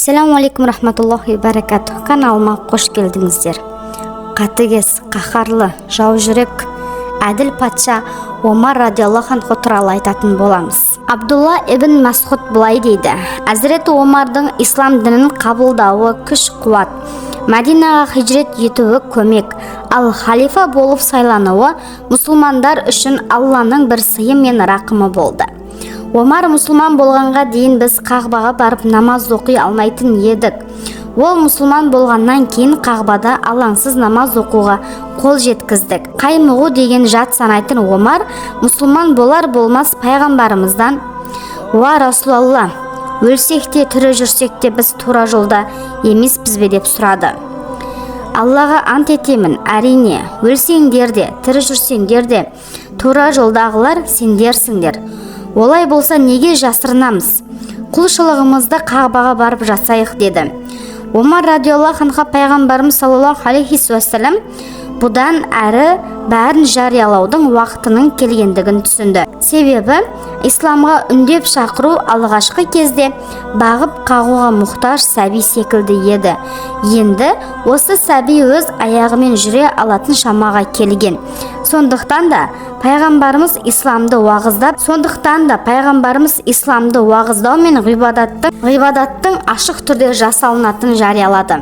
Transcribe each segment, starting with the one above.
Ассалаумағалейкум рахматуллахи баракатух. Каналыма қош келдіңіздер. Қатыгез, қаһарлы, жаужүрек, әділ патша Омар радиаллаху анху туралы айтатын боламыз. Абдулла ибн Масғұд былай дейді: Әзіреті Омардың ислам дінін қабылдауы күш қуат, Мәдинаға хижрет етуі көмек, ал халифа болып сайлануы мұсылмандар үшін Алланың бір сыйы мен рақымы болды. Омар мұсылман болғанға дейін біз Қағбаға барып намаз оқи алмайтын едік. Ол мұсылман болғаннан кейін Қағбада алаңсыз намаз оқуға қол жеткіздік. Қаймығу деген жат санайтын Омар мұсылман болар болмас пайғамбарымыздан: «Уа Расулалла, өлсек те, тірі жүрсек те, біз тура жолда емеспіз бе?» – деп сұрады. «Аллаға ант етемін, әрине, өлсеңдер де, тірі жүрсеңдер де, тура жолдағылар сендерсіңдер. Олай болса, неге жасырынамыз? Құлшылығымызды Қағбаға барып жасайық», – деді. Омар радиаллаху анха пайғамбарымыз саллаллаху алейхи уассалам бұдан әрі бәрін жариялаудың уақытының келгендігін түсінді. Себебі исламға үндеп шақыру алғашқы кезде бағып қағуға мұқтаж сәби секілді еді. Енді осы сәби өз аяғымен жүре алатын шамаға келген. Сондықтан да пайғамбарымыз исламды уағыздау мен ғибадаттың ашық түрде жасалынатынын жариялады.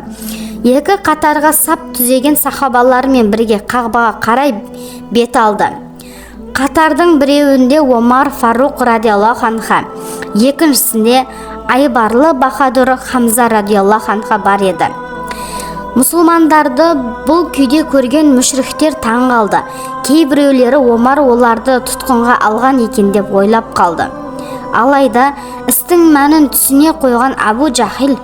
Екі қатарға сап түзеген сахабаларымен бірге Қағбаға қарай бет алды. Қатардың біреуінде Омар Фаруқ радиаллаху анха, екіншісінде айбарлы баһадүр Хамза радиаллаху анха бар еді. Мұсылмандарды бұл күйде көрген мүшриктер таң қалды. Кейбіреулері Омар оларды тұтқынға алған екен деп ойлап қалды. Алайда істің мәнін түсіне қойған Абу Жахил: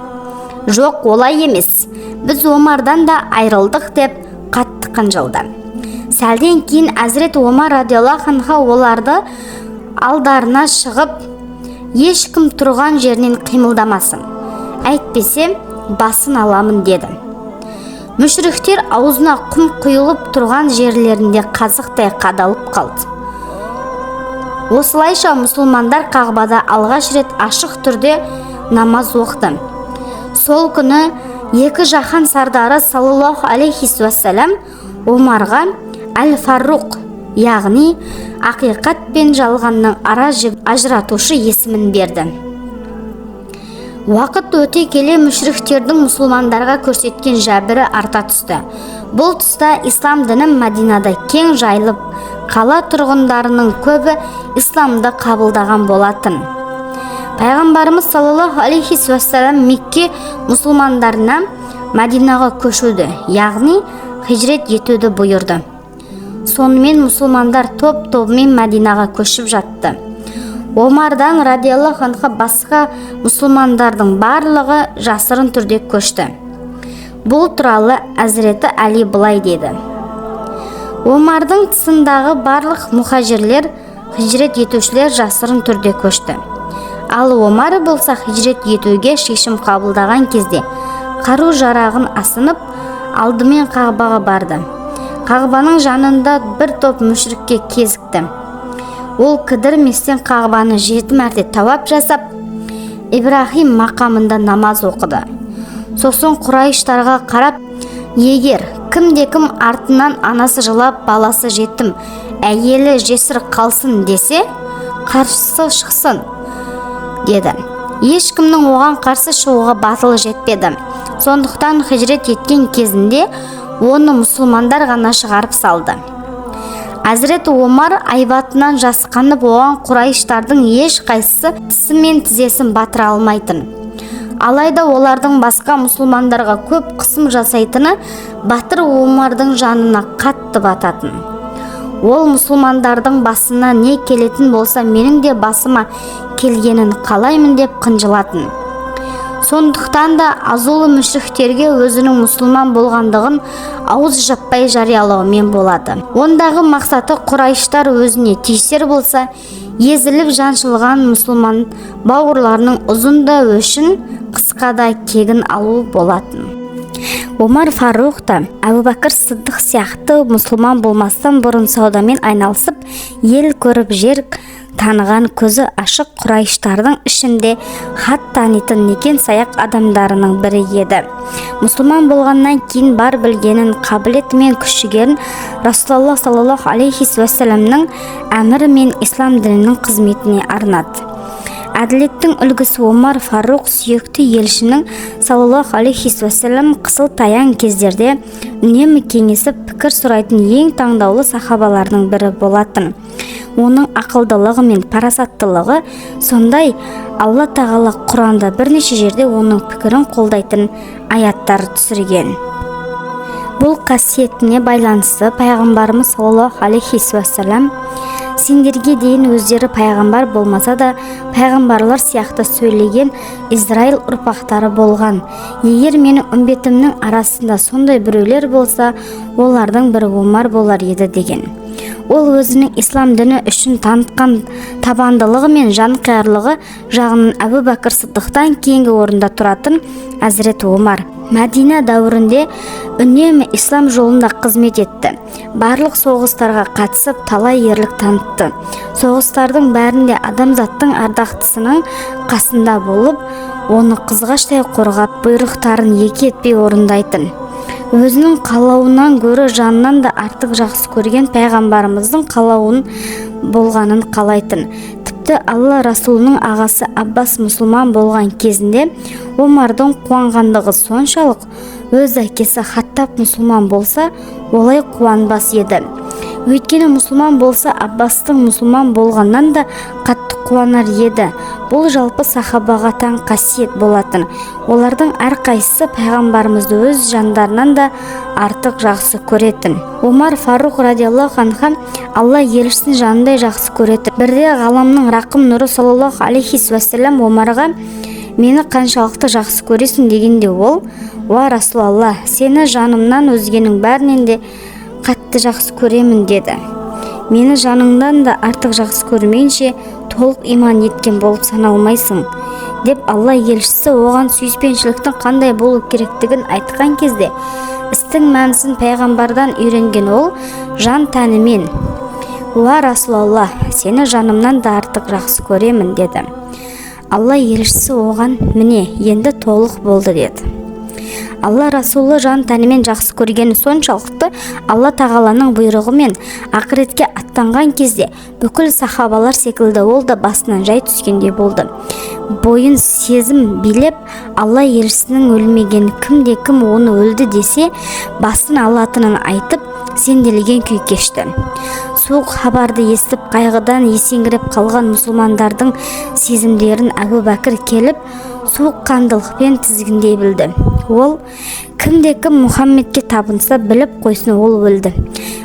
«Жоқ, олай емес, біз Омардан да айрылдық», – деп қатты қынжылды. Сәлден кейін әзірет Омар радиаллаху анха оларды алдарына шығып: «Ешкім тұрған жерінен қимылдамасын, әйтпесе басын аламын», – деді. Мүшриктер аузына құм құйылып, тұрған жерлерінде қазықтай қадалып қалды. Осылайша мұсылмандар Қағбада алғаш рет ашық түрде намаз оқыды. Сол күні екі жаһан сардары саллаллаху алейхи уассалам Омарға әл Фарруқ, яғни ақиқат пен жалғанның ара жігін ажыратушы есімін берді. Уақыт өте келе мүшриктердің мұсылмандарға көрсеткен жәбірі арта түсті. Бұл тұста ислам діні Мәдинада кең жайылып, қала тұрғындарының көбі исламды қабылдаған болатын. Пайғамбарымыз саллаллаху алейхи уассалам Мекке мұсылмандарына Мәдинаға көшуді, яғни хижрет етуді бұйырды. Сонымен мұсылмандар топ тобымен Мәдинаға көшіп жатты. Омардан радиаллаху анха басқа мұсылмандардың барлығы жасырын түрде көшті. Бұл туралы әзіреті Әли былай деді: Омардың тұсындағы барлық мұхажирлер, хижрет етушілер жасырын түрде көшті. Ал Омар болса, хижрет етуге шешім қабылдаған кезде қару жарағын асынып, алдымен Қағбаға барды. Қағбаның жанында бір топ мүшрикке кезікті. Ол кідірместен Қағбаны жеті мәрте тауап жасап, Ибрахим мақамында намаз оқыды. Сосын құрайыштарға қарап: «Егер кімде кім артынан анасы жылап, баласы жетім, әйелі жесір қалсын десе, қарсы шықсын», – деді. Ешкімнің оған қарсы шығуға батылы жетпеді. Сондықтан хижрет еткен кезінде оны мұсылмандар ғана шығарып салды. Әзірет Омар айбатынан жасқанып, оған құрайыштардың ешқайсысы тісі мен тізесін батыра алмайтын. Алайда олардың басқа мұсылмандарға көп қысым жасайтыны батыр Омардың жанына қатты бататын. Ол мұсылмандардың басына не келетін болса, менің де басыма келгенін қалаймын деп қынжылатын. Сондықтан да азулы мүшриктерге өзінің мұсылман болғандығын ауыз жаппай жариялаумен болады. Ондағы мақсаты құрайыштар өзіне тиісер болса, езіліп жаншылған мұсылман бауырларының ұзын да өшін, қысқа да кегін алу болатын. Омар Фаруқ та Әбубәкір Сыдық сияқты мұсылман болмастан бұрын саудамен айналысып, ел көріп, жер Таныған көзі ашық құрайыштардың ішінде хат танитын некен-саяқ адамдарының бірі еді. Мұсылман болғаннан кейін бар білгенін, қабілеті мен күш-жігерін Расулаллах саллаллаху алейхи уассаламның әмірі мен ислам дінінің қызметіне арнады. Әділеттің үлгісі Омар Фаруқ сүйікті елшінің саллаллаху алейхи уассалам қысыл-таяң кездерде үнемі кеңесіп, пікір сұрайтын ең таңдаулы сахабалардың бірі болатын. Оның ақылдылығы мен парасаттылығы сондай, Алла Тағала Құранда бірнеше жерде оның пікірін қолдайтын аяттар түсірген. Бұл қасиетіне байланысты пайғамбарымыз саллаллаху алейхи уассалам: «Сендерге дейін өздері пайғамбар болмаса да, пайғамбарлар сияқты сөйлеген Израиль ұрпақтары болған. Егер менің үмбетімнің арасында сондай біреулер болса, олардың бірі Омар болар еді», – деген. Ол өзінің ислам діні үшін танытқан табандылығы мен жанқиярлығы жағынан Әбу Бәкір Сыдықтан кейінгі орында тұратын Әзірет Омар Мәдина дәуірінде үнемі ислам жолында қызмет етті. Барлық соғыстарға қатысып, талай ерлік танытты. Соғыстардың бәрінде адамзаттың ардақтысының қасында болып, оны қызғаштай қорғап, бұйрықтарын екі етпей орындайтын. Өзінің қалауынан гөрі жанынан да артық жақсы көрген пайғамбарымыздың қалауын болғанын қалайтын. Тіпті Алла Расулының ағасы Аббас мұсылман болған кезінде Омардың қуанғандығы соншалық, өз әкесі Хаттаб мұсылман болса, олай қуанбас еді. Өйткені мұсылман болса, Аббастың мұсылман болғаннан да қатты қуанар еді. Бұл жалпы сахабаға тән қасиет болатын. Олардың әрқайсысы пайғамбарымызды өз жандарынан да артық жақсы көретін. Омар Фаруқ радиаллаху анха Алла елшісін жанындай жақсы көретін. Бірде ғаламның рақым нұры саллаллаху алейхи уассалам Омарға: «Мені қаншалықты жақсы көресің?» – дегенде, ол: «Уа Расулалла, сені жанымнан өзгенің бәрінен де қатты жақсы көремін», – деді. «Мені жаныңнан да артық жақсы көрмейінше, толық иман еткен болып саналмайсың», – деп Алла елшісі оған сүйіспеншіліктің қандай болу керектігін айтқан кезде, істің мәнісін пайғамбардан үйренген ол жан тәнімен: «Уа Расулалла, сені жанымнан да артық жақсы көремін», – деді. Алла елшісі оған: «Міне, енді толық болды», – деді. Алла Расулы жан тәнімен жақсы көргені соншалықты, Алла Тағаланың бұйрығымен ақыретке аттанған кезде бүкіл сахабалар секілді ол да басынан жай түскендей болды. Бойын сезім билеп, Алла елшісінің өлмеген, кімде кім оны өлді десе, басын алатынын айтып, сенделген күй кешті. Суық хабарды естіп, қайғыдан есеңгіреп қалған мұсылмандардың сезімдерін Әбу Бәкір келіп, суыққандылықпен тізгіндей білді. Ол: «Кімде кім Мұхаммедке табынса, біліп қойсын, ол өлді.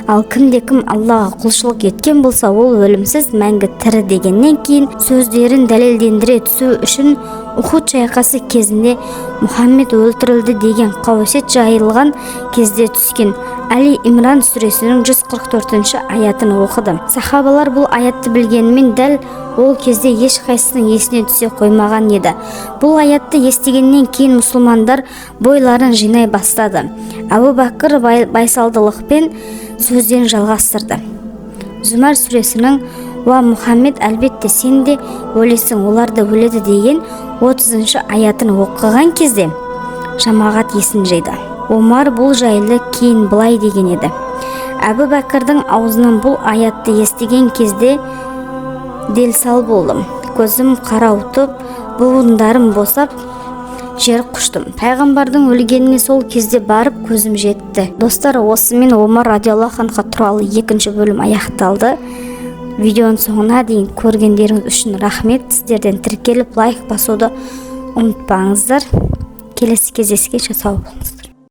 Ал кімде кім Аллаға құлшылық еткен болса, ол өлімсіз, мәңгі тірі», – дегеннен кейін, сөздерін дәлелдендіре түсу үшін Ухуд шайқасы кезінде Мұхаммед өлтірілді деген қауесет жайылған кезде түскен Әли Имран сүресінің 144 аятын оқыды. Сахабалар бұл аятты білгенімен, дәл ол кезде ешқайсысының есіне түсе қоймаған еді. Бұл аятты естігеннен кейін мұсылмандар бойларын жинай бастады. Әбу Бәкір байсалдылықпен сөзден жалғастырды. Зүмәр сүресінің «Уа Мұхаммед, әлбетте, сен де өлесің, олар да өледі» деген 30 аятын оқыған кезде жамағат есін жиды. Омар бұл жайлы кейін былай деген еді: «Әбу Бәкірдің аузынан бұл аятты естіген кезде дел-сал болдым. Көзім қарауытып, буындарым босап, жер құштым. Пайғамбардың өлгеніне сол кезде барып көзім жетті». Достар, осымен Омар радиаллаху анха туралы екінші бөлім аяқталды. Видеоның соңына дейін көргендеріңіз үшін рахмет. Сіздерден тіркеліп, лайк басуды ұмытпаңыздар. Келесі кездескенше сау болыңыздар.